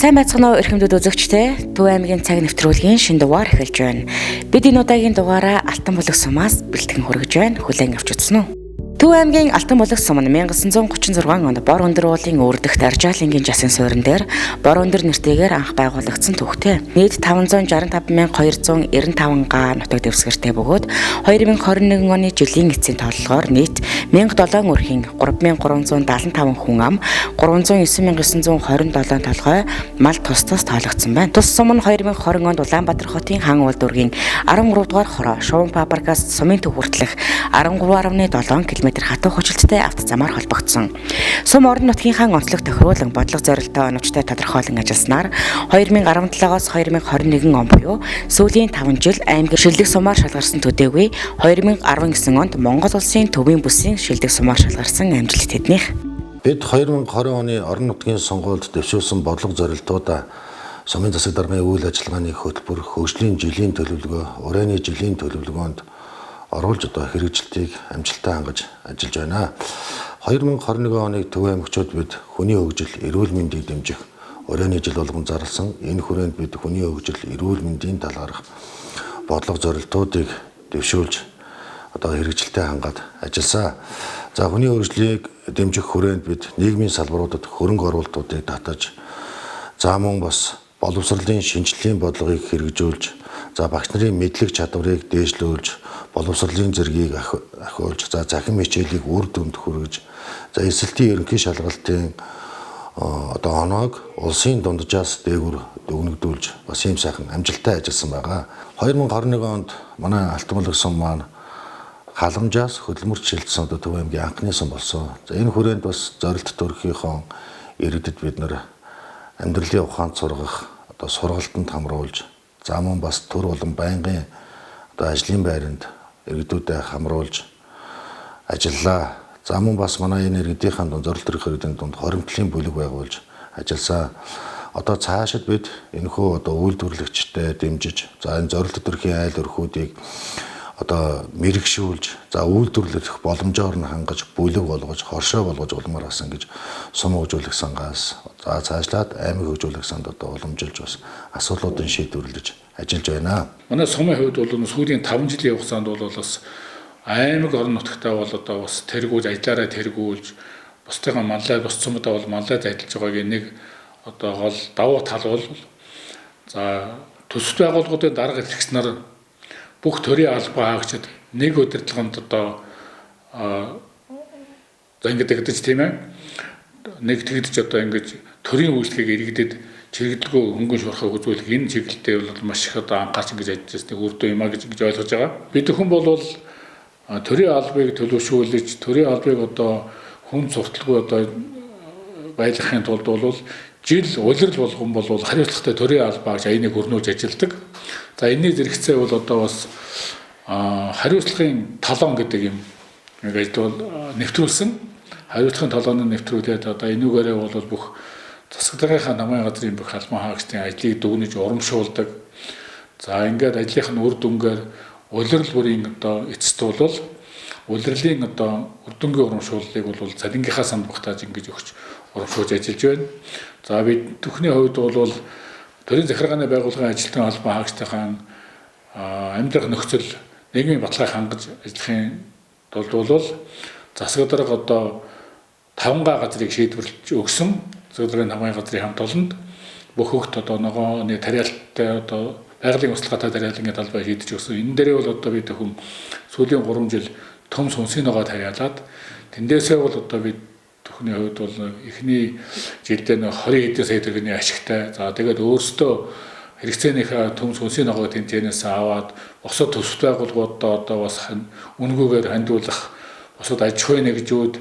Сайн байцгаана уу, эрхэмлэд үзэгчдээ. Төв аймгийн цаг нэвтрүүлгийн шинэ дугаар эхэлж байна. Бид энэ удаагийн дугаараа Алтан бүлэг сумаас бэлтгэн хүргэж байна. Хүлээн авч үзсэн үү? Төв аймгийн Алтан бүлэг сум нь 1936 онд Бор өндөр уулын үүрдэгт Аржаалынгийн жасын суурин дээр Бор өндөр нэртэйгээр анх байгуулагдсан түүхтэй. Нийт 565,295 га нутаг дэвсгэртэй бөгөөд 2021 оны жилийн эцсийн тооллогоор нийт 1007 өрхийн 3375 хүн ам, 309,927 толгой мал тус тус тоологдсон байна. Тус сум нь 2020 онд Улаанбаатар хотын хан уул дүүргийн 13 дугаар хороо Шуван фабрикаас сумын төв хүртэлх 13.7 км хатуу хүчлэлттэй автозамаар холбогдсон. Сум орон нутгийнхаа онцлог тохируулан бодлого зорилттой оновчтой тодорхойлон ажилласнаар 2017-оос 2021 он буюу сүүлийн 5 жил аймгийн шилдэг сумаар шалгарсан төдийгүй 2019 онд Монгол улсын төвийн бүсийн шилдэг сумаар шалгарсан амжилт тэднийх. Бид 2020 оны орон нутгийн сонгуульд дэвшүүлсэн бодлого зорилтуудаа сумын засаг даргын үйл ажиллагааны хөтөлбөр, хөгжлийн жилийн төлөвлөгөө, урайны жилийн төлөвлөгөөнд оруулж одоо хэрэгжилтийг амжилттай хангаж ажиллаж байна. 2021 оныг Төв аймагчид бид хүний хөгжил, эрүүл мэндийг дэмжих урайны жил болгон зарласан. Энэ хүрээнд бид хүний хөгжил, эрүүл мэндийн талаарх бодлого зорилтуудыг дэвшүүлж одоо хэрэгжилтэд хангаад ажилласан. За, хүний хөгжлийг дэмжих хүрээнд бид нийгмийн салбаруудад хөрөнгө оруулалтуудыг татаж, за мөн бас боловсролын шинжилгээний бодлогыг хэрэгжүүлж, за багш нарын мэдлэг чадварыг дээшлүүлж, боловсролын зэргийг ахиулж, за захин хичээлийг үр дүнд хүргэж, за эсэлтийн ерөнхий шалгалтын одоо оноог улсын дунджаас дээгүүр дүгнэгдүүлж бас ийм сайхан амжилттай ажилласан байгаа. 2021 онд манай Алтан бүлэг сум маань халамжаас хөдөлмөрт шилжсэн одоо Төв аймгийн анхны сум болсон. За, энэ хүрээнд бас зорилт төрхийнхөө иргэдэд бид нар амьдралын ухаанд сургах одоо сургалтанд хамруулж, за мөн бас төр болон байнгын одоо ажлын байранд иргэдүүдэд хамруулж ажиллалаа. За, мөн бас манай энэ иргэдийнхэн дунд, зорилт төрөх иргэдийн дунд хоримтлын бүлэг байгуулж ажилласан. Одоо цаашид бид энэхүү одоо үйлдвэрлэгчтэй дэмжиж, за энэ зорилт төрхийн айл өрхүүдийг одоо мэрэгшүүлж, за үйлдвэрлэх боломжоор нь хангаж, бүлэг болгож, хоршоо болгож улмаар бас ингэж сум хөгжүүлэх сангаас, за цаашлаад аймаг хөгжүүлэх санд одоо уламжилж бас асуудлуудын шийдвэрлэж ажиллаж байна. Манай сумын хувьд бол сүүлийн 5 жилийн хугацаанд бол бас аймаг орон нутгтаа бол одоо бас тэргүүлж, ажиллаараа тэргүүлж, бусдыгаа манлай, бус сумдаа бол манлайд ажиллаж байгаагийн нэг одоо гол давуу тал бол за төсөв байгууллагуудын дарга эрхлэгч нар бүх төрийн албан хаагчид нэг удирдлаганд одоо за ингэж тэгдэж, тийм ээ, нэг тэгдэж одоо ингэж төрийн үйлчлэгийг иргэдэд чирэгдэлгүй хөнгөн шуурхай үзүүлэх энэ чиглэлдээ бол маш их одоо анхаарч ингэж ажиллаж нэг үр дүн юм а гэж ингэж ойлгож байгаа. Бид хүн бол төрийн албыг төлөвшүүлж, төрийн албыг одоо хүн сурталгүй одоо байлгахын тулд бол жил улирал болгон бол хариуцлагатай төрийн албаа гэж аяныг өрнүүлж ажилладаг. За, энэний зэрэгцээ бол одоо бас хариуцлагын талон гэдэг юм нэг ажил бол нэвтрүүлсэн. Хариуцлагын талоныг нэвтрүүлээд одоо энүүгээрээ бол бүх засаг даргынхаа намын газрын бүх албан хаагчдын ажлыг дүгнэж урамшуулдаг. За, ингээд ажлынх нь үр дүнгээр улирал бүрийн одоо эцэст бол улирлын одоо үр дүнгийн урамшууллыг бол цалингийнхаа санд багтааж ингэж өгч урамшуулж ажиллаж байна. За, бид бүхний хувьд бол төрийн захиргааны байгууллагын ажилтны албан хаагчдынхаа амьдрах нөхцөл, нийгмийн баталгааг хангаж ажиллахын тулд бол засаг дарга одоо 5 га газрыг шийдвэрлэж өгсөн. Засаг даргын 5 газрын хамт олонд бүх хөгт одоо ногооны тариалттай одоо байгалийн услахаатай тариалангийн талбай шийдэж өгсөн. Энэ дээрээ бол одоо бид бүхэн сүүлийн 3 жил том сүнсийн ногоо тариалаад тэндээсээ бол одоо бид бүхний хувьд бол эхний жилдээ нэг 20 хэдэн сая төгрөгийн ашигтай. За, тэгээд өөрсдөө хэрэгцээнийхээ төм сүнсийн ногоо тэмцээнээс аваад бусад төсөв байгууллагуудаа одоо бас үнгүүгээр хандуулах, бусад аж ахуйн нэгжүүд,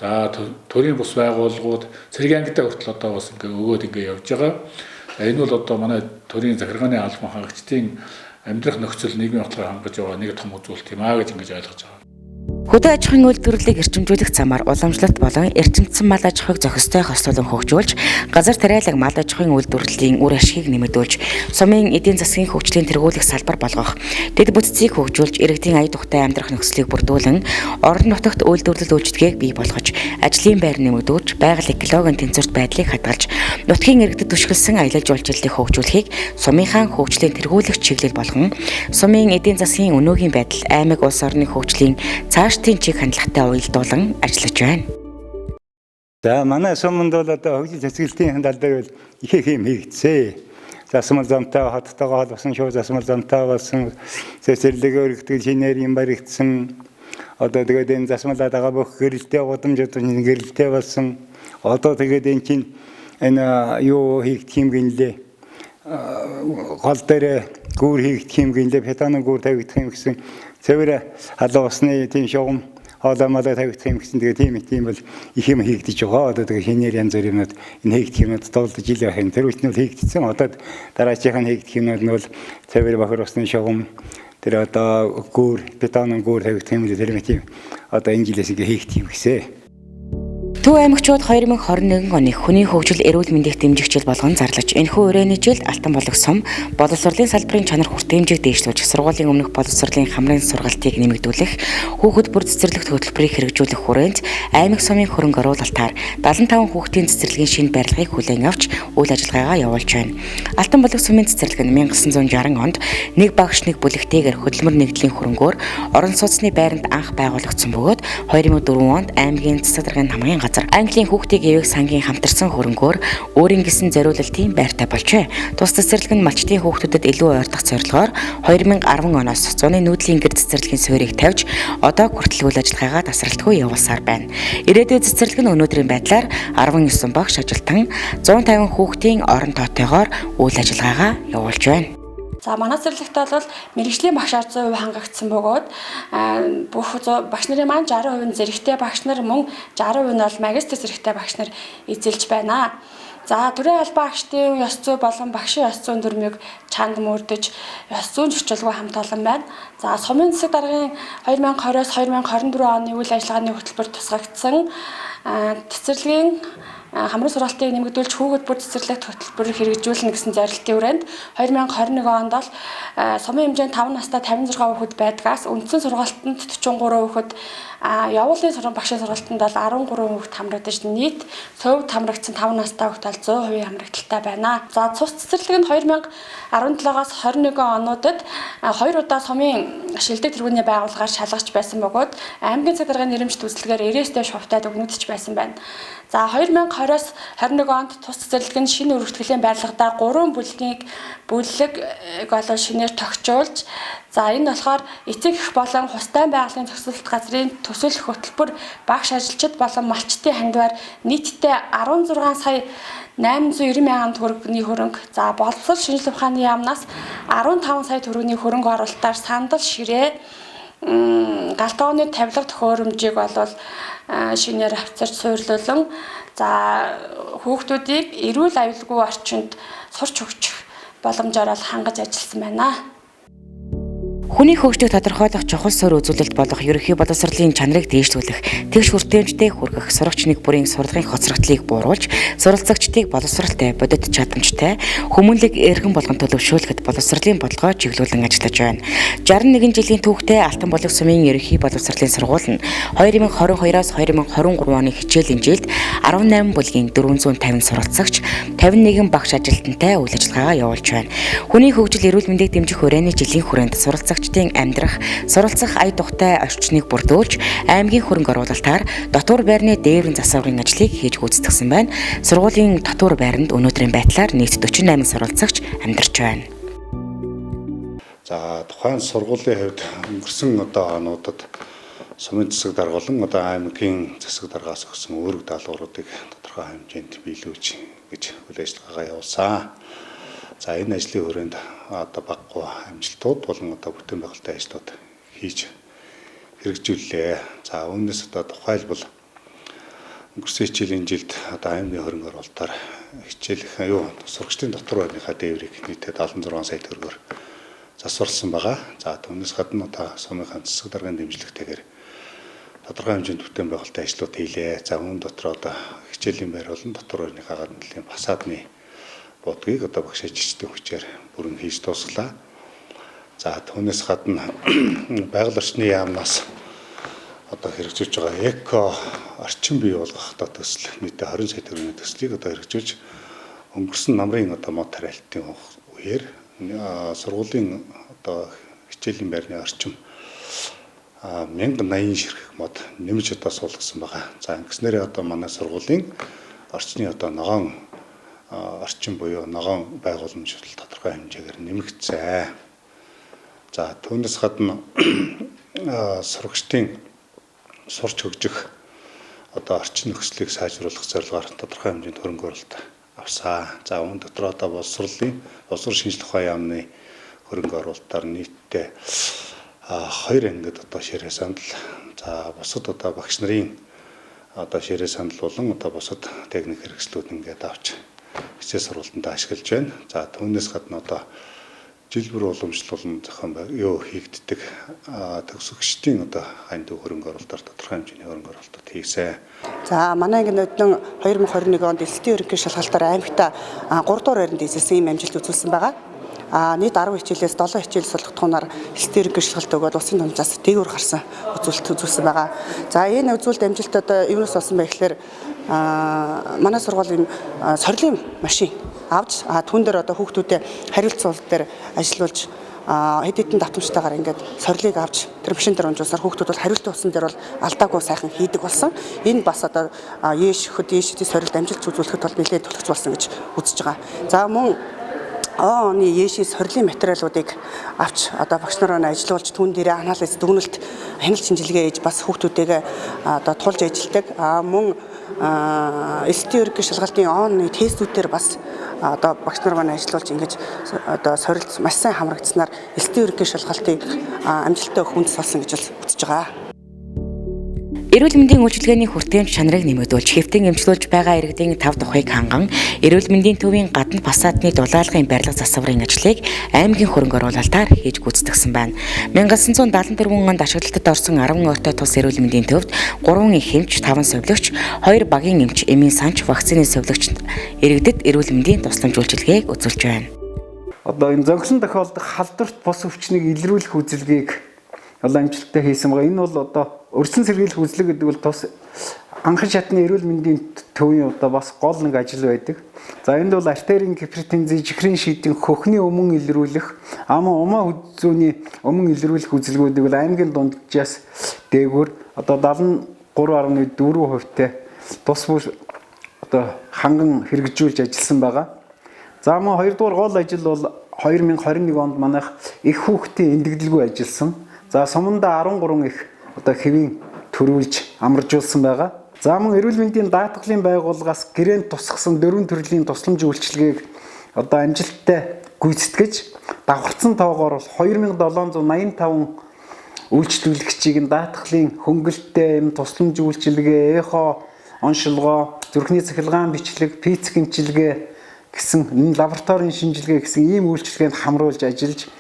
за төрийн бус байгууллагууд, цэргийн ангидаа хүртэл одоо бас ингээ өгөөд ингээ явж байгаа. За, энэ бол одоо манай төрийн захиргааны албан хаагчдын амьдрах нөхцөл, нийгмийн баталгаа хангаж байгаа нэг том үзүүлэлт юм аа гэж ингэж ойлгож байгаа. Хөдөө аж ахуйн үйлдвэрлэлийг эрчимжүүлэх замаар уламжлалт болон эрчимдсэн мал аж ахуйг зохистой хостуулан хөгжүүлж, газар тариалан мал аж ахуйн үйлдвэрлэлийн үр ашигыг нэмэгдүүлж, сумын эдийн засгийн хөгжлийн тэргүүлэх салбар болгох, дэд бүтцийг хөгжүүлж, иргэдийн ая тухтай амьдрах нөхцөлийг бүрдүүлэн, орон нутагт үйлдвэрлэл үйлчилгээг бий болгож, ажлын байр нэмэгдүүлж, байгаль экологийн тэнцвэрт байдлыг хадгалж, нутгийн иргэдэд түшгэлсэн аялал жуулчлалыг хөгжүүлэхийг сумынхаа хөгжлийн тэргүүлэх чиглэл болгон, сумын эдийн засгийн өнөөгийн байдал, аймаг улс орны хөгжлийн цаашдын чиг хандлагатай уялдуулан ажиллаж байна. За манай суманд бол одоо хөгжил цэцгэлтийн тал дээр бол их их юм хийгдсэн. Засмал замтай хоттойгоо холбосон шууд засмал замтай болсон, цэцэрлэг өргөдөг шинээр юм баригдсан. Одоо тэгээд энэ засмалаад байгаа бүх гэрэлтэй гудамжууд гэрэлтэй болсон. Одоо тэгээд энэ чинь энэ юу хийгдэх юм гинлээ. Гол дээр гүүр хийгдэх юм гинлээ, бетон гүүр тавигдах юм гэсэн. Цэвэр халуун усны тийм шугам хоолой молой тавигдах юм гэсэн. Тэгээ тийм бол их юм хийгдэж байгаа. Одоо тэгээ шинээр янз бүрийн юмнууд энэ хийгдэх юмнууд дуулдаж ил байх юм. Тэр үед нь бол хийгдсэн. Одоо дараачих нь хийгдэх юмнууд нь бол цэвэр бохир усны шугам, тэр одоо гүүр, бетон гүүр тавигдах юм л тэр мэт юм. Одоо энэ жилээс ингээ хийгдэх юм гэсэн. Төв аймагчууд 2021 оны хүний хөгжил эрүүл мэндийг дэмжих жил болгон зарлаж, энэхүү өрөөний жилд Алтан болог сум боловсролын салбарын чанар хүртээмжийг дээшлүүлж, сургуулийн өмнөх боловсролын хамрын сургалтыг нэмэгдүүлэх, хүүхэд бүр цэцэрлэгт хөтөлбөрийг хэрэгжүүлэх хүрээнд аймаг сумын хөрөнгө оруулалтаар 75 хүүхдийн цэцэрлэгийн шинэ барилгыг хүлээн авч үйл ажиллагаагаа явуулж байна. Алтан болог сумын цэцэрлэг нь 1960 онд нэг багш нэг бүлэгтэйгээр хөдөлмөр нэгдлийн хөрөнгөөр орон сууцны байранд анх байгуулагдсан бөгөөд 2004 онд аймгийн засаг даргын хамгийн газар Английн хүүхдийг эвэг сангийн хамтарсан хөрөнгөөр өөрийн гэсэн зориулалтын байртай болжээ. Тус цэцэрлэг нь малчдын хүүхдүүдэд илүү ойртох зорилгоор 2010 оноос зуны нүүдлийн гэр цэцэрлэгийн суурийг тавьж одоо хүртэл үйл ажиллагаагаа тасралтгүй явуулсаар байна. Ирээдүйн цэцэрлэг нь өнөөдрийн байдлаар 19 багш ажилтан 150 хүүхдийн орон тоотойгоор үйл ажиллагаагаа явуулж байна. За манай цэцэрлэгт бол мэрэгжлийн багшаар 100% хангагдсан бөгөөд бүх багш нарын маань 60% нь зэрэгтэй багш нар, мөн 60% нь бол магистр зэрэгтэй багш нар эзэлж байна. За төрийн албан агчдын ёс зүй болон багшийн ёс зүйн дүрмийг чанга мөрдөж ёс зүйн зөрчилгүй хамт олон байна. За сумын засаг даргын 2020-оос 2024 оны үйл ажиллагааны хөтөлбөр тусгагдсан цэцэрлэгийн хамрын сургалтыг нэмэгдүүлж хүүхэд бүр цэцэрлэгт хөтөлбөр хэрэгжүүлнэ гэсэн зорилтын хүрээнд 2021 онд бол сумын хэмжээнд 5 настай 56 хүүхэд байдгаас үндсэн сургалтанд 43 хүүхэд, явуулын сургууль багшийн сургалтанд бол 13 хүүхэд хамрагдаж нийт цовд хамрагдсан 5 настай хүүхэд бол 100% хамрагдaltaй байна. За цус цэцэрлэг нь 2017-оос 21 онуудад 2 удаа сумын шилдэг тэргүүний байгууллагаар шалгаж байсан бөгөөд аймгийн цаг даргын нэрэмжит үзлэгээр 90-ээс дээш хувьтай дүгнэгдэж байсан байна. За 2020-оос 21 онд тус цэцэрлэг нь шинэ өргөтгөлийн барилгадаа 3 бүлэг болон шинээр тогтжуулж, за энэ болохоор эцэг эх болон хустай байгалийн зохицуулалт газрын төсөл хөтөлбөр багш ажилчид болон малчдын хандиваар нийтдээ 16 сая 890 мянган төгрөгийн хөрөнгө, за боловсрол шинжилгээ ухааны яамнаас 15 сая төгрөгийн хөрөнгө оруулалтаар сандал ширээ, галтгооны тавилга төхөөрөмжийг болвол шинээр авчирч суйрлуулан, за хүүхдүүдийг эрүүл аюулгүй орчинд сурч хөгжих боломжоор хангаж ажилласан байна. Хүний хөгжлийг тодорхойлох чухал суурь үзүүлэлт болох ерөнхий боловсролын чанарыг дээшлүүлэх, тэгш хүртээмжтэй хүргэх, сурагч нэг бүрийн сурлагын хоцрогдлыг бууруулж, суралцагчдыг боловсролтой, бодит чадамжтай, хүмүүнлэг эргэн болгон төлөвшүүлэхэд боловсролын бодлогоо чиглүүлэн ажиллаж байна. 61 жилийн түүхтэй Алтан болог сумын ерөнхий боловсролын сургууль нь 2022-оос 2023 оны хичээлийн жилд 18 бүлгийн 450 суралцагч, 51 багш ажилтнтай үйл ажиллагаагаа явуулж байна. Хүний хөгжил эрүүл мэндийг дэмжих хүрээний жилийн хүрээнд суралцагчдын амьдрах, суралцах ая тухтай орчныг бүрдүүлж, аймгийн хөрөнгө оруулалтаар дотуур байрны дээврийн засварын ажлыг хийж гүйцэтгэсэн байна. Сургуулийн дотуур байранд өнөөдрийн байдлаар нийт 48 суралцагч амьдарч байна. За тухайн сургуулийн хувьд өнгөрсөн одоо онуудад сумын засаг дарга болон одоо аймгийн засаг даргаас өгсөн үүрэг даалгавруудыг тодорхой хэмжээнд биелүүлж гэж үйл ажиллагаагаа явуулсан. За энэ ажлын хүрээнд одоо баггүй амжилтууд болон одоо бүтээн байгуулалтын ажлууд хийж хэрэгжүүллээ. За үүнээс одоо тухайлбал өнгөрсөн хичээлийн жилд одоо аймгийн хөрөнгө оруулалтаар хичээлэх сурагчдын дотор байрныхаа дээврийг нийтдээ 76 сая төгрөгөөр засварласан байгаа. За түүнээс гадна одоо сумынхаа засаг даргын дэмжлэгтэйгээр тодорхой хэмжээнд бүтээн байгуулалтын ажлууд хийлээ. За үүн дотор одоо хичээлийн байр болон дотор байрныхаа гадна талын фасадны будгийг одоо багш ажилчдын хүчээр бүрэн хийж дуусгалаа. За түүнээс гадна байгаль орчны яамнаас одоо хэрэгжүүлж байгаа эко орчин бий болгох одоо төсөл нийтдээ 20 сая төгрөгийн төслийг одоо хэрэгжүүлж өнгөрсөн намрын одоо мод тариалтын үеэр сургуулийн одоо хичээлийн байрны орчим 1080 ширхэг мод нэмж одоо суулгасан байгаа. За ингэснээрээ одоо манай сургуулийн орчны одоо ногоон орчин буюу ногоон байгууламж тодорхой хэмжээгээр нэмэгдсэн. За түүнээс гадна сурагчдын сурч хөгжих одоо орчин нөхцөлийг сайжруулах зорилгоор тодорхой хэмжээнд хөрөнгө оруулалт авсан. За үүн дотор одоо боловсролын боловсрол шинжлэх ухааны яамны хөрөнгө оруулалтаар нийтдээ 2 ангид одоо ширээ сандал, за бусад одоо багш нарын одоо ширээ сандал болон одоо бусад техник хэрэгслүүд ингээд авч хичээл сургалтанд ашиглаж байна. За түүнээс гадна одоо жил бүр уламжлалын зохион хийгддэг төгсөгчдийн одоо хань дүү хөрөнгө оруулалтаар тодорхой хэмжээний хөрөнгө оруулалтууд хийсэн. За манай анги ноднон 2021 онд элсэлтийн ерөнхий шалгалтаар аймагта 3 дугаар байранд эзэлсэн ийм амжилт үзүүлсэн байгаа. Нийт 10 хичээлээс 7 хичээл сулгатгуунаар элсэлтийн ерөнхий шалгалт өгөөд улсын дунджаас дээгүүр гарсан үзүүлэлт үзүүлсэн байгаа. За энэ үзүүлэлт амжилт одоо юунаас болсон бэ гэхээр манай сургуулийн сорилын машин авч түүн дээр одоо хүүхдүүдэд хариулт суул дээр ажиллуулж хэд хэдэн давтамжтайгаар ингээд сорилыг авч тэр машин дээр унжуулсаар хүүхдүүд бол хариултын утсан дээр бол алдаагүй сайхан хийдэг болсон. Энэ бас одоо ээшхэд ээшдийн сорилт амжилт үзүүлэхэд бол нэлээд түлхэж болсон гэж үзэж байгаа. За мөн оны ээшийн сорилын материалуудыг авч одоо багш нараа ажиллуулж түүн дээрээ анализ дүгнэлт хяналт шинжилгээ хийж бас хүүхдүүдтэйгээ одоо тулж ажилладаг. Мөн элсэлтийн ерөнхий шалгалтын оны тестүүдээр бас одоо багш нар маань ажиллуулж ингэж одоо сорилт маш сайн хамрагдсанаар элсэлтийн ерөнхий шалгалтыг амжилттай өгөх үндэс болсон гэж үзэж байгаа. Эрүүл мэндийн үйлчилгээний хүртээмж чанарыг нэмэгдүүлж, хэвтэн эмчлүүлж байгаа иргэдийн тав тухыг ханган, эрүүл мэндийн төвийн гадна фасадны дулаалгын барилга засварын ажлыг аймгийн хөрөнгө оруулалтаар хийж гүйцэтгэсэн байна. 1974 онд ашиглалтад орсон 10 ойртой тус эрүүл мэндийн төвд 3 их эмч, 5 совилогч, 2 багийн эмч, эмийн санч, вакцины совилогч иргэдэд эрүүл мэндийн тусламж үйлчилгээг үзүүлж байна. Одоо энэ зөнгөлөн тохиолдох халдварт бус өвчнийг илрүүлэх үзэлгээг одоо амжилттай хийсэн байгаа. Энэ бол одоо өрсөн сэргийлэх үзлэг гэдэг бол тус анхан шатны эрүүл мэндийн төвийн одоо бас гол нэг ажил байдаг. За энд бол артерийн гипертензий, чихрийн шийдийн хөхний өмнө илрүүлэх, аман умаа хүзүүний өмнө илрүүлэх үзлэгүүдийг бол аймгийн дунджаас дээгүүр одоо 73.4% тус бүр одоо ханган хэрэгжүүлж ажилласан байгаа. За мөн хоёрдугаар гол ажил бол 2021 онд манайх их хүүхдийн эндэгдэлгүй ажилласан. За сумандаа 13 их одоо хэвийн төрүүлж амаржуулсан байгаа. За мөн эрүүл мэндийн даатгалын байгууллагаас гэрээнд тусгасан 4 төрлийн тусламж үйлчилгээг одоо амжилттай гүйцэтгэж давхарцсан тоогоор бол 2785 үйлчлүүлэгчийг нь даатгалын хөнгөлөлттэй юм тусламж үйлчилгээ, эхо, оншилгоо, зүрхний цахилгаан бичлэг, пиц гэмчилгээ гэсэн энэ лабораторийн шинжилгээ гэсэн ийм үйлчилгээнд хамруулж ажиллаж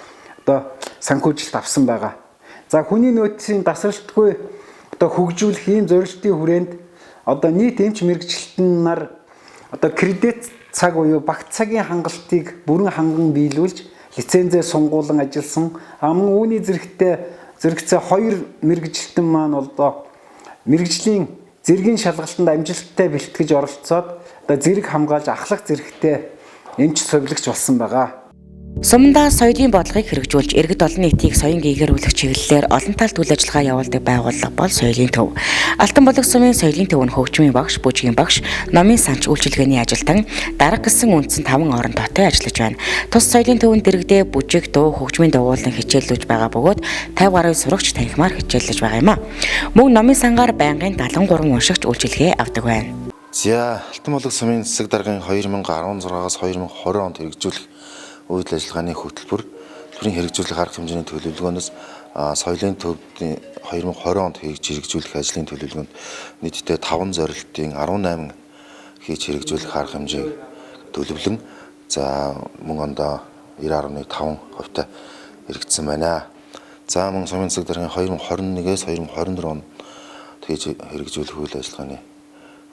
одоо санхүүжилт авсан байгаа. За хүний нөөцийн дасралтгүй одоо хөгжүүлэх ийм зорилтын хүрээнд одоо нийт эмч мэргэжилтэн нар одоо кредит цаг буюу багт цагийн хангалтыг бүрэн ханган биелүүлж лицензээ сунгуулан ажилласан. Мөн үүний зэрэгтэй зэрэгцээ хоёр мэргэжилтэн маань одоо мэргэжлийн зэргийн шалгалтанд амжилттай бэлтгэж оролцоод одоо зэрэг хамгаалж ахлах зэрэгтэй эмч совилогч болсон байгаа. Сумандаа соёлын бодлогыг хэрэгжүүлж иргэд олон нийтийг соён гийгэрүүлэх чиглэлээр олон талт үйл ажиллагаа явуулдаг байгууллага бол соёлын төв. Алтан булаг сумын соёлын төв нь хөгжмийн багш, бүжгийн багш, номын санч үйлчилгээний ажилтан, дарга гэсэн үндсэн 5 орон тоотой ажиллаж байна. Тус соёлын төвөнд дэргэдээ бүжиг, дуу, хөгжмийн дугуйлан хичээллүүлж байгаа бөгөөд 50 гаруй сурагч танхимаар хичээллэж байгаа юм а. Мөн номын сангаар байнгын 73 уншигч үйлчилгээ авдаг байна. За Алтан булаг сумын засаг даргын 2016-аас 2020 онд хэрэгжүүлэх үйл ажиллагааны хөтөлбөр төлбөрийн хэрэгжүүлэх арга хэмжээний төлөвлөгөөнөөс соёлын төвийн 2020 онд хийж хэрэгжүүлэх ажлын төлөвлөгөөнд нийтдээ 5 зорилтын 18 хийж хэрэгжүүлэх арга хэмжээг төлөвлөн за мөн ондоо 90.5% хэрэгжсэн байна. За мөн сумын засаг даргын 2021-ээс 2024 онд хийж хэрэгжүүлэх үйл ажиллагааны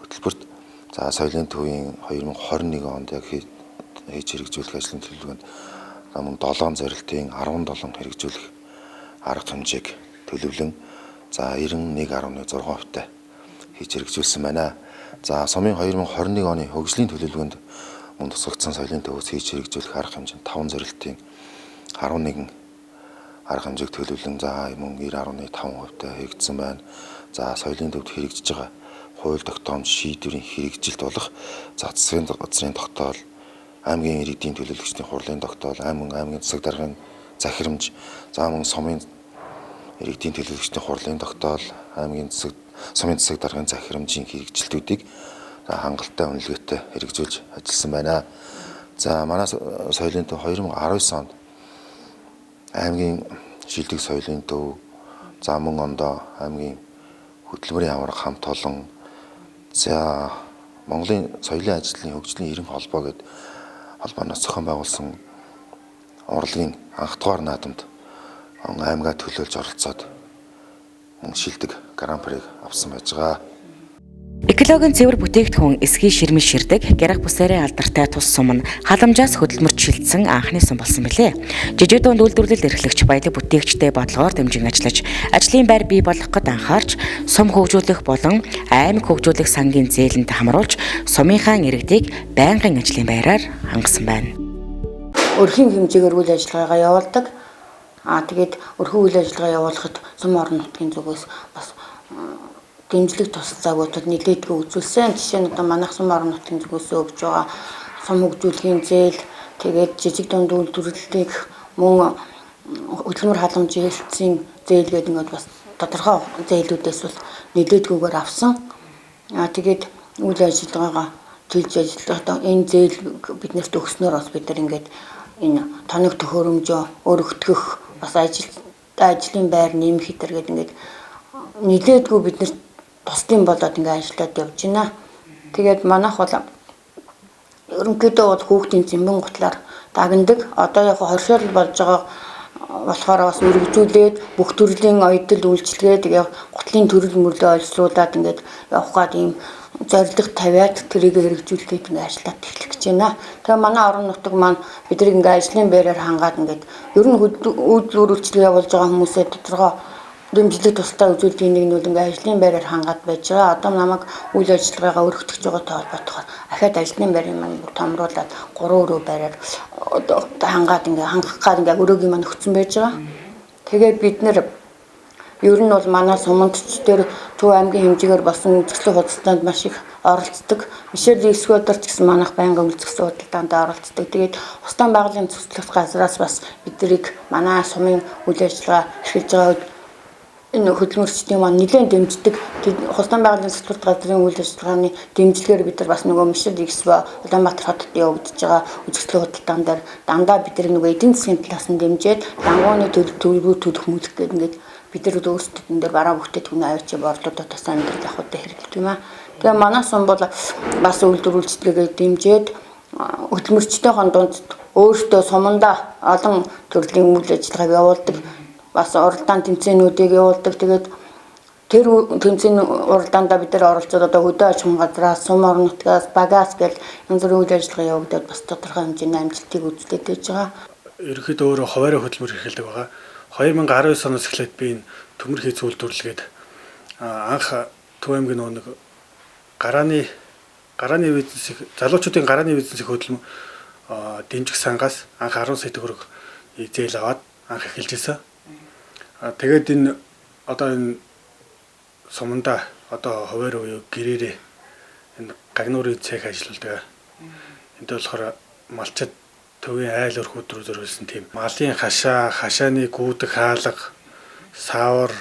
хөтөлбөрт за соёлын төвийн 2021 онд яг хийж хэрэгжүүлэх ажлын төлөвлөгөөнд мөн 7 зорилтын 17 хэрэгжүүлэх арга хэмжээг төлөвлөн за 91.6% хийж хэрэгжүүлсэн байна. За сумын 2021 оны хөгжлийн төлөвлөгөөнд мөн тусгагдсан соёлын төвөөс хийж хэрэгжүүлэх арга хэмжээ 5 зорилтын 11 арга хэмжээг төлөвлөн за мөн 90.5% хийгдсэн байна. За соёлын төвд хэрэгжиж байгаа хууль тогтоомж шийдвэрийн хэрэгжилт болох за засгийн газрын тогтоол, аймгийн иргэдийн төлөөлөгчдийн хурлын тогтоол, аймгийн засаг даргын захирамж, за мөн сумын иргэдийн төлөөлөгчдийн хурлын тогтоол, аймгийн засаг сумын засаг даргын захирамжийн хэрэгжилтүүдийг хангалттай үнэлгээтэй хэрэгжүүлж ажилласан байна. За манай соёлын төв 2019 онд аймгийн шилдэг соёлын төв, за мөн ондоо аймгийн хөдөлмөрийн аварга хамт олон, за Монголын соёлын ажлын хөгжлийн 90 холбоо гэдэг холбооноос зохион байгуулсан урлагийн анх дугаар наадамд аймгаа төлөөлж оролцоод мөн шилдэг гран-приг авсан байж байгаа. Экологийн цэвэр бүтээгдэхүүн эсхий ширмэл ширдэг, гэрэх бүсээрээ алдартай тус сум нь халамжаас хөдөлмөрт шилжсэн анхны сум болсон билээ. Жижиг дунд үйлдвэрлэл эрхлэгч баялаг бүтээгчтэй бодлогоор дэмжин ажиллаж, ажлын байр бий болгох гээд анхаарч, сум хөгжүүлэх болон аймаг хөгжүүлэх сангийн зээлэнд хамруулж, сумынхаа иргэдийг байнгын ажлын байраар хангасан байна. Өрхийн хэмжээгээр үйл ажиллагаагаа явуулдаг. Тэгээд өрхөн үйл ажиллагаа явуулахад сум орон нутгийн зүгээс бас дэмжлэг тусалцаагуудад нэлээдгүй үзүүлсэн. Жишээ нь одоо манайх сум орон нутгийн зүгээс өгж байгаа сум хөгжүүлэхийн зээл, тэгээд жижиг дунд үйлдвэрлэлийг мөн хөдөлмөр халамжийн хэлтсийн зээл гэдэг ингээд бас тодорхой зээлүүдээс бол нэлээдгүйгээр авсан. Тэгээд үйл ажиллагаагаа төлж ажиллахдаа энэ зээл биднэрт өгснөөр бас бид нар ингээд энэ тоног төхөөрөмжөө өргөтгөх бас ажлын байр нэмэх гэдэг ингээд нэлээдгүй бид нар тусдын болоод ингээ ажиллаад явж байна. Тэгээд манайх бол ерөнхийдөө бол хүүхдийн зэмбэн гутлаар дагнадаг. Одоо яг хоршоол болж байгаа болохоор бас өргөжүүлээд бүх төрлийн оёдол үйлчилгээ тэгээ гутлын төрөл мөрлөө олсруулад ингээд явах гад ийм зорилго тавиад тэрийг хэрэгжүүлээд ингээ ажиллаад эхлэх гэж байна. Тэгээ манай орон нутаг маань бидний ингээ ажлын байраар хангаад ингээд ер нь үйлдвэр үйлчилгээ явуулж байгаа хүмүүсээ тодорхой дэмжлэг тусалцаа үзүүлдэг нэг нь бол ингээ ажлын байраар хангаад байж байгаа. Одоо намайг үйл ажиллагаагаа өргөтгөж байгаатай холбоотойгоор ахаад ажлын байрын маань бүр томруулаад 3 өрөө байраар одоо хангаад ингээ хангах гад ингээ өрөөгийн маань өгсөн байж байгаа. Тэгээд бид нэр ер нь бол манай суманд ч тэр Төв аймгийн хэмжээгээр болсон үзэсгэлэн худалдаанд маш их оролцдог. Мишель Экскодор ч гэсэн манайх байнгын үзэсгэлэн худалдаанд оролцдог. Тэгээд Хустан байгалийн цэцэрлэг газраас бас биднийг манай сумын үйл ажиллагаа эрхэлж байгаа энэ хөдөлмөрчдийн маань нэлээд дэмждэг. Хустан байгалийн цэцэрлэг газрын үйл ажиллагааны дэмжлэгээр бид нар бас нөгөө Мишель Экспо Улаанбаатар хотод явагдаж байгаа үзэсгэлэн худалдаан дээр дандаа бид нар нөгөө эдийн засгийн талаас нь дэмжиж лангууны төлбөр төлөх мүлэх гэдэг ингээд бид нар өөрсдөө энэ дээр бараа бүтээгдэхүүн авчиж борлуудад бас амьдрал ахуйтай хэрэглэдэг юм аа. Тэгээ манай сум бол бас үйлдвэр үйлчилгээгээ дэмжиж хөдөлмөрчдийн дунд өөрсдөө сумандаа олон төрлийн үйл ажиллагааг явуулдаг. Бас уралдаан тэмцээнүүдийг явуулдаг. Тэгээд тэр тэмцээн уралдаандаа бид нар оролцоод одоо хөдөө аж ахуйн газраас, сум орон нутгаас, багаас гэл янз бүрийн үйл ажиллагаа явагдаад бас тодорхой хэмжээний амжилтыг үзүүлээд байж байгаа. Ерөнхийдөө өөрөө хуваарь хөдөлмөр эрхэлдэг байгаа. 2019 оноос эхлээд би энэ төмөр хийц үйлдвэрлэгээд анх Төв аймгийн нөгөө нэг гарааны бизнесийг залуучуудын гарааны бизнесийг хөдөлмөр дэмжих сангаас анх 10 сая төгрөг зээл аваад анх эхэлж ирсэн. Тэгээд энэ одоо энэ сумандаа одоо хуваар буюу гэрээрээ энэ гагнуурын цех ажилладаг. Энд болохоор малчид төвийн айл өрхүүд рүү зориулсан тийм малын хашаа, хашааны гүйдэг хаалга, савар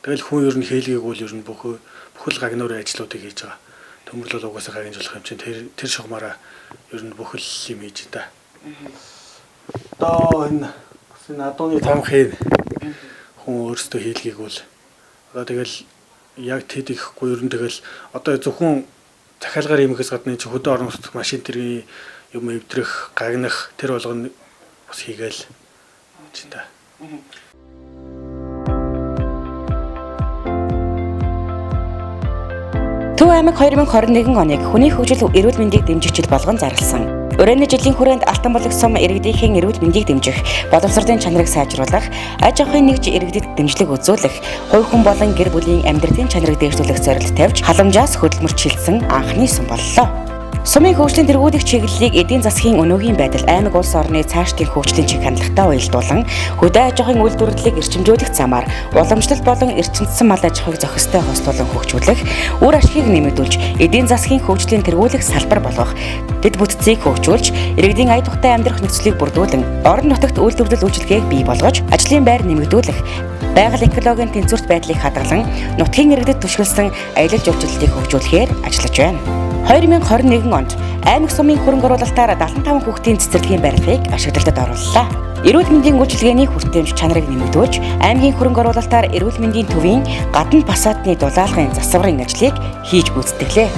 тэгэл хүн ер нь хийлгээг үл ер нь бүхэл гагнуурын ажлуудыг хийж байгаа. Төмөрлөл угаасаа гагнуулах юм чинь тэр шугамаараа ер нь бүхэл юм хийж та. Одоо энэ бас энэ адууны тамхыг хүн өөрсдөө хийлгээг үл одоо тэгэл яг тэд ихгүй ер нь тэгэл одоо зөвхөн захиалгаар юмхээс гадна чи хөдөө орон нутг машин тэргийн юм эвдрэх, гагнах тэр болгоно бас хийгээл чинь та. Төв аймаг 2021 оныг хүний хөгжил эрүүл мэндийг дэмжих жил болгон зарласан. Өрөөний жилийн хүрээнд Алтанбулаг сум иргэдийнхэн эрүүл мэндийг дэмжих, боловсролын чанарыг сайжруулах, аж ахуйн нэгж иргэдэд дэмжлэг үзүүлэх, хувь хүн болон гэр бүлийн амьдралын чанарыг дээшлүүлэх зорилт тавьж халамжаас хөдөлмөрт шилжсэн анхны сум боллоо. Сумын хөгжлийн тэргүүлэх чиглэлийг эдийн засгийн өнөөгийн байдал, аймаг улс орны цаашдын хөгжлийн чиг хандлагатай уялдуулан хөдөө аж ахуйн үйлдвэрлэлийг эрчимжүүлэх замаар уламжлалт болон эрчимжсэн мал аж ахуйг зохистой хослуулан хөгжүүлэх, үр ашгийг нэмэгдүүлж эдийн засгийн хөгжлийн тэргүүлэх салбар болгох, дэд бүтцийг хөгжүүлж иргэдийн ая тухтай амьдрах нөхцөлийг бүрдүүлэн орон нутагт үйлдвэрлэл үйлчилгээг бий болгож ажлын байр нэмэгдүүлэх, байгаль экологийн тэнцвэрт байдлыг хадгалан нутгийн иргэдэд түшгэлсэн аялал жуулчлалыг хөгжүүлэхээр ажиллаж байна. 2021 онд аймаг сумын хөрөнгө оруулалтаар 75 хүүхдийн цэцэрлэгийн барилгыг ашиглалтад орууллаа. Эрүүл мэндийн үйлчилгээний хүртээмж чанарыг нэмэгдүүлж, аймгийн хөрөнгө оруулалтаар эрүүл мэндийн төвийн гадна фасадны дулаалгын засварын ажлыг хийж гүйцэтгэлээ.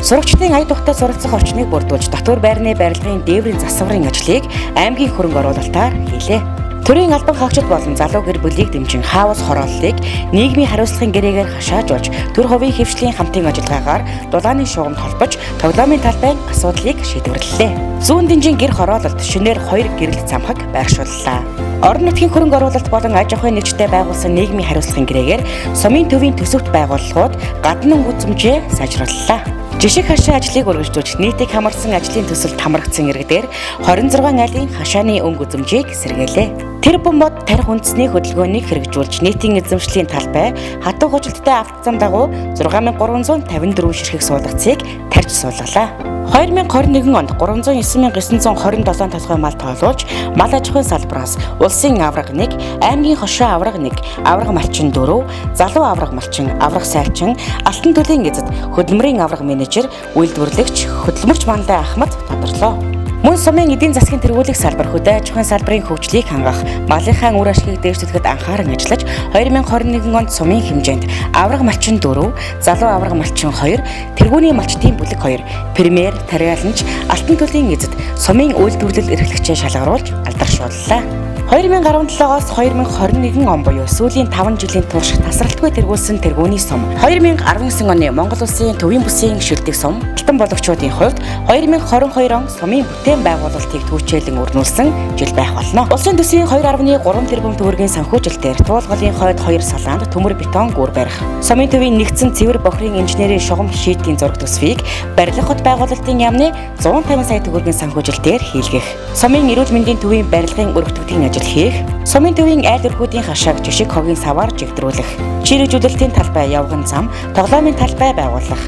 Сурагчдын ая тухтай суралцах орчныг бүрдүүлж, дотор байрны барилгын дээврийн засварын ажлыг аймгийн хөрөнгө оруулалтаар хийлээ. Төрийн албан хаагчид болон залуу гэр бүлийг дэмжин хаус хорооллыг нийгмийн хариуцлагын гэрээгээр хашаажуулж, төр хувийн хэвшлийн хамтын ажиллагаагаар дулааны шугамд холбож тоглоомын талбайн асуудлыг шийдвэрлэлээ. Зүүн дэнжин гэр хороололд шинээр 2 гэрэлт замхаг байршууллаа. Орон нутгийн хөрөнгө оруулалт болон аж ахуйн нэгжтэй байгуулсан нийгмийн хариуцлагын гэрээгээр сумын төвийн төсөвт байгууллагууд гадна үзэмжээ сайжрууллаа. Жишг хашаа ажлыг үргэлжлүүлж нийтийг хамарсан ажлын төсөлд хамрагдсан иргэдээр 26 айлын хашааны өнгө үзэмжийг сэргээлээ. Тэр бомбод тарих үндэсний хөдөлгөөнийг хэрэгжүүлж нийтийн эзэмшлийн талбай хатуу хожигдтай автозам дагуу 6354 ширхэг суулгацыг тарьж суулгалаа. 2021 онд 309,927 толгой мал тоолуулж мал аж ахуйн салбараас улсын аварга 1, аймгийн хошуу аварга 1, аварга малчин 4, залуу аварга малчин, аварга сайлчин, алтан төлийн эзэд, хөдөлмөрийн аварга менежер, үйлдвэрлэгч, хөдөлмөрч Мандаа Ахмад тодорлоо. Мөн сумын эдийн засгийн тэргүүлэх салбар хөдөө аж ахуйн салбарын хөгжлийг хангах, малынхаа үр ашгийг дээшлэхэд анхааран ажиллаж 2021 онд сумын хэмжээнд аварга малчин 4, залуу аварга малчин 2, тэргүүний малчдын бүлэг 2, премьер, тариаланч, алтан төлийн эзэд сумын үйлдвэрлэл эрхлэгчээ шалгаруулж алдаршууллаа. 2017-оос 2021 он буюу сүүлийн 5 жилийн турш тасралтгүй тэргүүлсэн тэргүүний сум, 2019 оны Монгол Улсын төвийн бүсийн шилдэг сум, алтан болгочдын хувьд 2022 он сумын бүтээн байгуулалтыг түүчээлэн өрнүүлсэн жил байх болно. Улсын төсвийн 2.3 тэрбум төгрөгийн санхүүжилтээр Туулгалын хойд 2 салаанд төмөр бетон гүр барих, сумын төвийн нэгдсэн цэвэр бохирын инженерийн шугам шийдлийн зураг төсвийг барилга хот байгуулалтын яамны 150 сая төгрөгийн санхүүжилтээр хийлгэх, сумын эрүүл мэндийн төвийн барилгын өргөтгөлийн ажил хийх, сумын төвийн айл өрхүүдийн хашааг жишг хогийн саваар жигдрүүлэх, чирэгжүүлэлтийн талбай, явган зам, тоглоомын талбай байгуулах,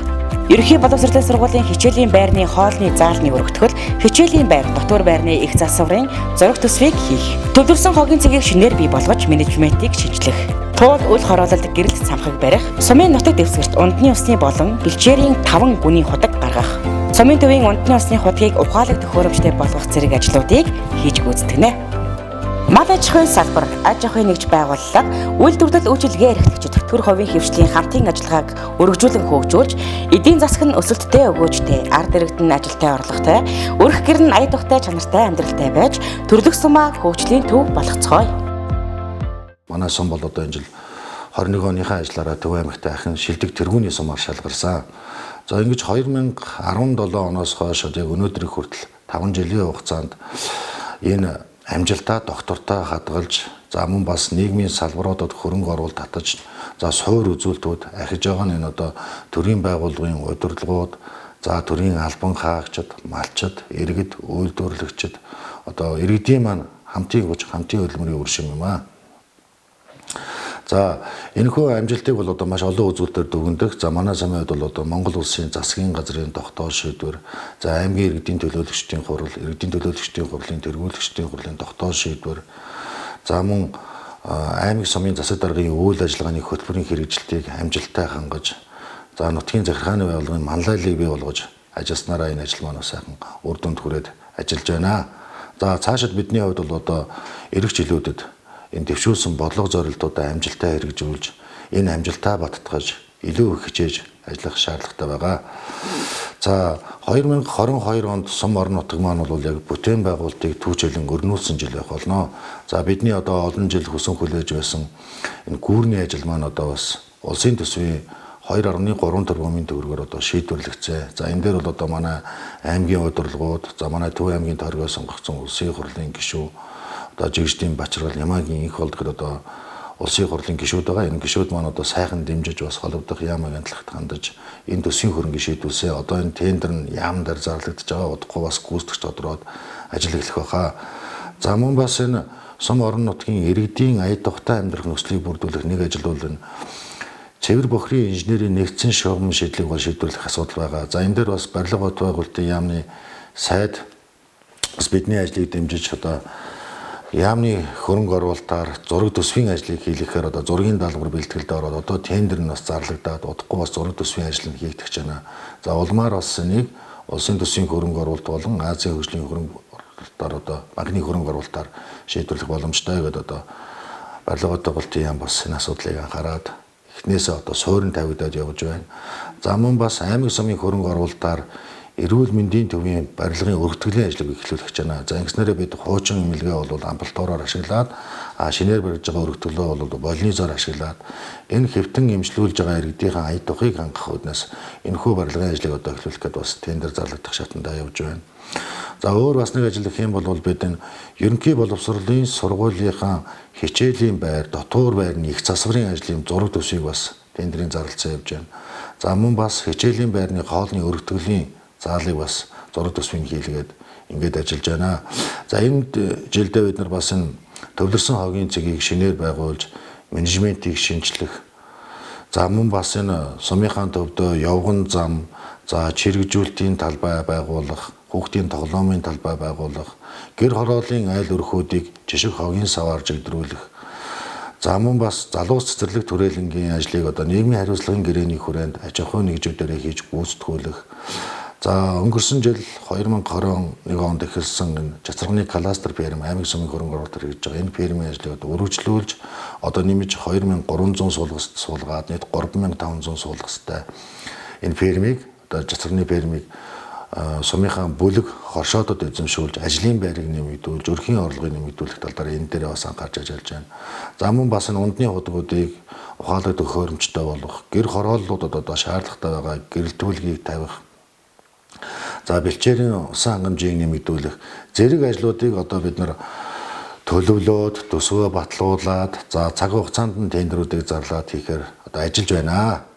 ерөнхий боловсролын сургуулийн хичээлийн байрны хоолны заалны өргөтгөл, хичээлийн байр, дотор байрны их засварын зураг төсвийг хийх, төвлөрсөн хогийн цэгийг шинээр бий болгож менежментийг шинжлэх, туул үл хороололд гэрэлт самхаг барих, сумын нутаг дэвсгэрт ундны усны болон бэлчээрийн 5 гүний худаг гаргах, сумын төвийн ундны усны худгийг ухаалаг төхөөрөмжтэй болгох зэрэг ажлуудыг хийж гүйцэтгэнэ. Мал аж ахуйн салбар, аж ахуйн нэгж байгууллага, үйлдвэрлэл үйлчилгээ эрхлэгчид төр хувийн хэвшлийн хамтын ажиллагааг өргөжүүлэн хөгжүүлж, эдийн засаг нь өсөлттэй өгөөжтэй, ард иргэд нь ажилтай орлоготой, өрх гэр нь ая тухтай чанартай амьдралтай байж, төрлөх сумаа хөгжлийн төв болгоцгоё. Манай сум бол одоо энэ жил 21 оныхаа ажиллаараа Төв аймагт ахин шилдэг тэргүүний сумаар шалгарсан. За ингэж 2017 оноос хойш яг өнөөдрийг хүртэл 5 жилийн хугацаанд энэ амжилтаа доктортой хадгалж, за мөн бас нийгмийн салбаруудад хөрөнгө оруулалт татаж, за суур үзүүлэлтүүд ахиж байгаа нь энэ одоо төрийн байгууллагын удирдлагууд, за төрийн албан хаагчид, малчид, иргэд, үйлдвэрлэгчид одоо иргэдийн маань хамтын хүч, хамтын хөдөлмөрийн үр шим юм аа. За энэхүү амжилтыг бол одоо маш олон үзүүлэлтээр дүгнэдэг. За манай сумын хувьд бол одоо Монгол Улсын засгийн газрын тогтоол шийдвэр, за аймгийн иргэдийн төлөөлөгчдийн хурал, иргэдийн төлөөлөгчдийн хурлын тэргүүлэгчдийн хурлын тогтоол шийдвэр, за мөн аймаг сумын засаг даргын үйл ажиллагааны хөтөлбөрийн хэрэгжилтийг амжилттай хангаж, за нутгийн захиргааны байгууллагын манлайллыг бий болгож ажилласнараа энэ ажил маань бас сайхан үр дүнд хүрээд ажиллаж байна. За цаашид бидний хувьд бол одоо ирэх жилүүдэд энэ дэвшүүлсэн бодлого зорилтуудаа амжилттай хэрэгжүүлж, энэ амжилтаа баттгаж илүү их хичээж ажиллах шаардлагатай байгаа. За 2022 онд сум орон нутаг маань бол яг бүтээн байгуулалтыг түүчээлэн өрнүүлсэн жил байх болно. За бидний одоо олон жил хүсэн хүлээж байсан энэ гүүрний ажил маань одоо бас улсын төсвийн 2.3 тэрбумын төгрөгөөр одоо шийдвэрлэгдсэн. За энэ дээр бол одоо манай аймгийн удирдлагууд, за манай Төв аймгийн тойргоос сонгогдсон улсын хурлын гишүүн, одоо жигждийн Бачаргал, Ямаагийн инх болд гэхэд одоо улсын хурлын гишүүд байгаа. Энэ гишүүд маань одоо сайхан дэмжиж бас холбогдох яамыг амтлагт хандаж энэ төсвийн хөрөнгө шийдвүлсэн. Одоо энэ тендер нь яам дээр зарлагдаж байгаа. Удахгүй бас гүйцэтгэгч тодорхойд ажил эхлэх байхаа. За мөн бас энэ сум орон нутгийн иргэдийн ая тухтай амьдрах нөхцөлийг бүрдүүлэх нэг ажил бол энэ цэвэр бохирын инженерийн нэгдсэн шугам шийдлийг бол шийдвэрлэх асуудал байгаа. За энэ дээр бас барилга бот байгуулалтын яамны сайд бас бидний ажлыг дэмжиж одоо яамны хөрөнгө оруулалтаар зураг төсвийн ажлыг хийлгэхээр одоо зургийн даалгавар бэлтгэлд ороод одоо тендер нь бас зарлагдаад удахгүй бас зураг төсвийн ажил нь хийгдэх гэж байна. За улмаар бас энийг улсын төсвийн хөрөнгө оруулалт болон Азийн хөгжлийн хөрөнгө оруулалтаар одоо банкны хөрөнгө оруулалтаар шийдвэрлэх боломжтой гэдээ одоо барилга бот байгуулалтын яам бас энэ асуудлыг анхаарад эхнээсээ одоо суурин тавигдаад явж байна. За мөн бас аймаг сумын хөрөнгө оруулалтаар эрүүл мэндийн төвийн барилгын өргөтгөлийн ажлыг эхлүүлэх гэж байна. За ингэснээрээ бид хуучин эмнэлгээ бол амбулаториор ашиглаад, шинээр барьж байгаа өргөтгөлөө бол болнизоор ашиглаад энэ хэвтэн эмчлүүлж байгаа иргэдийнхээ ая тухыг хангах үүднээс энэхүү барилгын ажлыг одоо эхлүүлэх гээд бас тендер зарлагдах шатандаа явж байна. За өөр бас нэг ажил гэх юм бол бид энэ ерөнхий боловсролын сургуулийнхаа хичээлийн байр, дотуур байрны их засварын ажлын зураг төсвийг бас тендрийн зарлалцсан явж байна. За мөн бас хичээлийн байрны хоолны өргөтгөлийн заалыг бас зураг төсвийг хийлгээд ингээд ажиллаж байна. За энэ жилдээ бид нар бас энэ төвлөрсөн хогийн цэгийг шинээр байгуулж менежментийг шинжлэх. За мөн бас энэ сумынхаа төвдөө явган зам, за чирэгжүүлэлтийн талбай байгуулах, хүүхдийн тоглоомын талбай байгуулах, гэр хорооллын айл өрхүүдийг жишг хогийн саваар жигдрүүлэх. За мөн бас залуус цэцэрлэг түрээлэнгийн ажлыг одоо нийгмийн хариуцлагын гэрээний хүрээнд аж ахуйн нэгжүүдээрээ хийж гүйцэтгүүлэх. За өнгөрсөн жил 2021 онд эхэлсэн энэ чацрагны кластер ферм аймаг сумын хөрөнгө оруулалтаар хийж байгаа энэ фермийн ажлыг одоо өргөжлүүлж одоо нэмж 2300 суулгаст суулгаад нийт 3500 суулгастай энэ фермийг одоо чацрагны фермийг сумынхаа бүлэг хоршоодод эзэмшүүлж ажлын байрыг нэмэгдүүлж өрхийн орлогыг нэмэгдүүлэх тал дээр энэ дээр бас анхаарч ажиллаж байна. За мөн бас энэ ундны худгуудыг ухаалаг төхөөрөмжтэй болгох, гэр хорооллуудад одоо шаардлагатай байгаа гэрэлтүүлгийг тавих, за бэлчээрийн усан хангамжийг нэмэгдүүлэх зэрэг ажлуудыг одоо бид нар төлөвлөөд, төсвөө батлуулаад, за цаг хугацаанд нь тендерүүдийг зарлаад хийхээр одоо ажиллаж байна.